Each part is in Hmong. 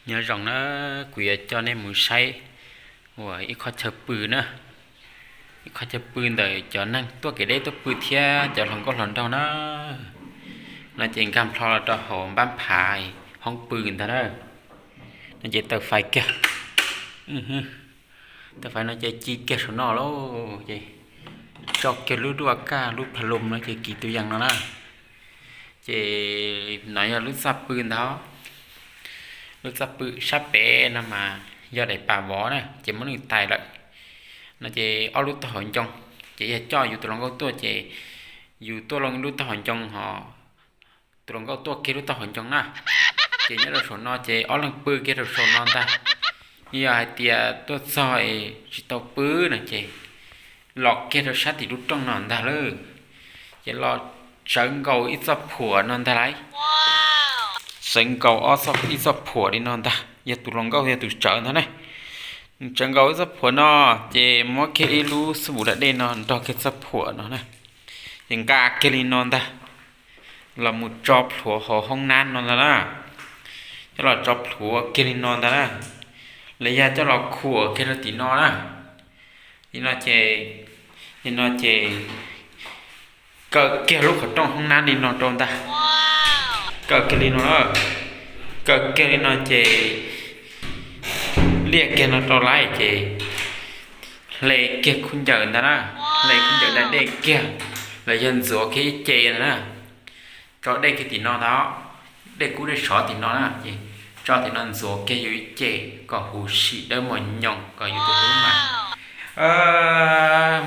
Nyob zoo na, kuv yuav coj nej mus saib uas ib qho chaw pw na, ib qho chaw pw ntawm cov neeg tuaj kev deb tuaj pw thiab cov hluas nkauj hluas nraug na. No ces nkag nplho los rau hauv npab phav hoob pw ntag na. No ces taws fais kiag, taws fais no ces ci kiag saum no lauj, ces tso kiag lub duaj kaj lub pha loos no ces kiv tus yees no na. Ces no yog lub txaj pw ntag. Lub txaj pw sab pem no mas yog daim pam vov na ces muab nws tais lawm. No ces ob lub taub hau ncoo, ces yog coj yus tus hluas nkauj tuaj ces yus tuaj lub taub hau ncoo ho tus hluas nkauj tuaj kiag lub taub hau ncoo na. Ces nyob rau saum no ces ob leeg pw kiag rau saum no ntag. Yog hais tias tuaj txog es tsis tau pw no ces los kiag rau sab tim lub rooj no ntag lauj. Ces los tsawv nkaus ib txoj phuam no ntag lauj. Tsawv nkaus ib txoj phuam li no ntag, yog tus hluas nkauj yog tus tsawv ntag na. Tsawv nkaus ib txoj phuam no, ces muab kiag ib lub xab npum da dej no nrog kiag txoj phuam no na. Ces nqa kiag li no ntag, los mus tso plhuav hauv hoob nab no ntag na. Coj los tso plhuav kiag li no ntag na, los yog coj los khuam kiag rau tim no na. Li no ces, li no ces kaw kiag lub qhov rooj hoob nab li no rau ntag. Kaw kiag li no, kaw kiag li no ces liaj kiag no rau lawm ces hle kiag khaub ncaws ntag na, hle khaub ncaws da dej kiag, los yog ntxuav kiag ib ce ntag na. Tso dej kiag tim no ntag, dej kub dej sov tim no na, ces tso tim no ntxuav kiag yus ib ce kom huv si dawb mos nyoos kom yus tus hlub mas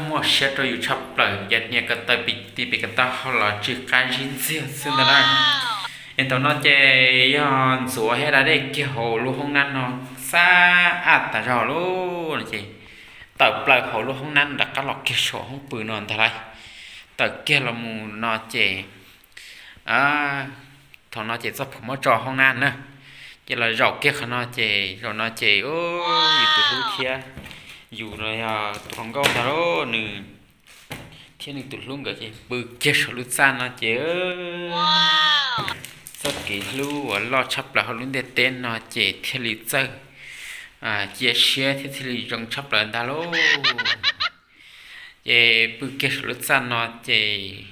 muaj siab rau yus tshaj plaws, ces nias ko taw pim ti pim ko taw hau los tsis qab zib ntxiag xwb ntag na. Es thaum no ces yog ntxuav thiab da dej kiag hauv lub hoob nab no xab ab tas zog lauj, ces tawm plaws hauv lub hoob nab rov qab los kiag saum hoob pw no ntag lauj. Tawm kiag los mus no ces thaum no ces txoj phuam muab tso hoob nab na, ces los zaum kiag qhov no ces zaum no ces yus tus hlub thiab yus los yog tus hluas nkauj ntag lauj, nws thiab nws tus hlub nkawd ces pw kiag saum lub txaj no ces txoj kev hlub uas loj tshaj plaws hauv lub ntiaj teb no ces thiaj li txawj cia siab thiab thiaj li zoo tshaj plaws ntag lauj. Ces pw kiag saum lub txaj no ces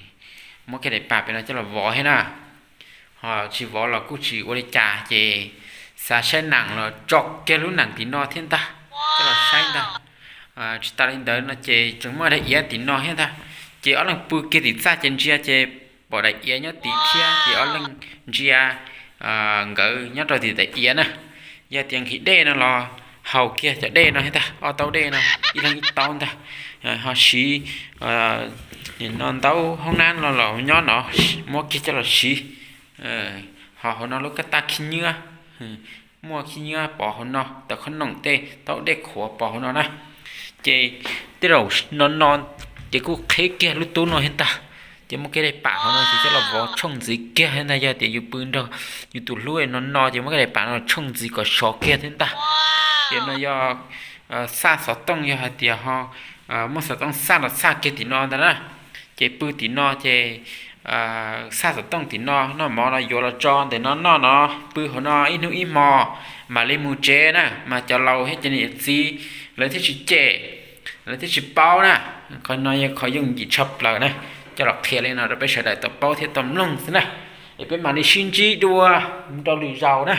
muab kiag daim pam pem no coj los vov thiab na. Ho tsis vov los kuj tsis ua li cas ces xav saib nees los tso kiag lub nees tim no thiab ntag, coj los saib ntag. Tsis tas li ntawd no ces tseem muaj daim iav tim no thiab ntag. Ces ob leeg pw kiag tim txaj ces ntsia ces pom daim iav nyob tid thiab ces ob leeg ntsia nkawd nyob rau tim daim iav na. Yog tias nqhis dej no los haus kiag cov dej no thiab ntag, ob taub dej no ib leeg ib taub ntag. Ho siv no ntaub hoob nab no los nyob no, muab kiag coj los siv. Ho hauv no lub kab taj khib nyiab, muaj khib nyiab pov hauv no, tawm qhob noom tej taub dej qhuav pov hauv no na. Ces tej zaum no no ces kuj qheb kiag lub tub no thiab ntag. Ces muab kiag daim pam hauv no ces coj los vov tshooj ntxiv kiag thiab ntag. Yog tias yus pw nrog yus tus hlub no no ces muab kiag daim pam no tshooj ntxiv kom sov kiag thiab ntag. Ces no yog xaj xov tooj, yog hais tias ho muaj xov tooj xaj los xaj kiag tim no ntag na. Ces pw tim no ces xaj xov tooj tim no, noj mov los yuav los tso ntawm no noj no, pw hauv no ib hnub ib hmo mam li mus tsev na, mas cov laus thiab cov niam txiv lawv thiaj tsis cem, lawv thiaj tsis paub na. Qhov no yog qhov yooj yim tshaj plaws na, coj los qhia li no rau peb sawv daws tau paub thiab tau mloog xwb na. Es peb mam li sib ntsib dua rau lwm zaus na.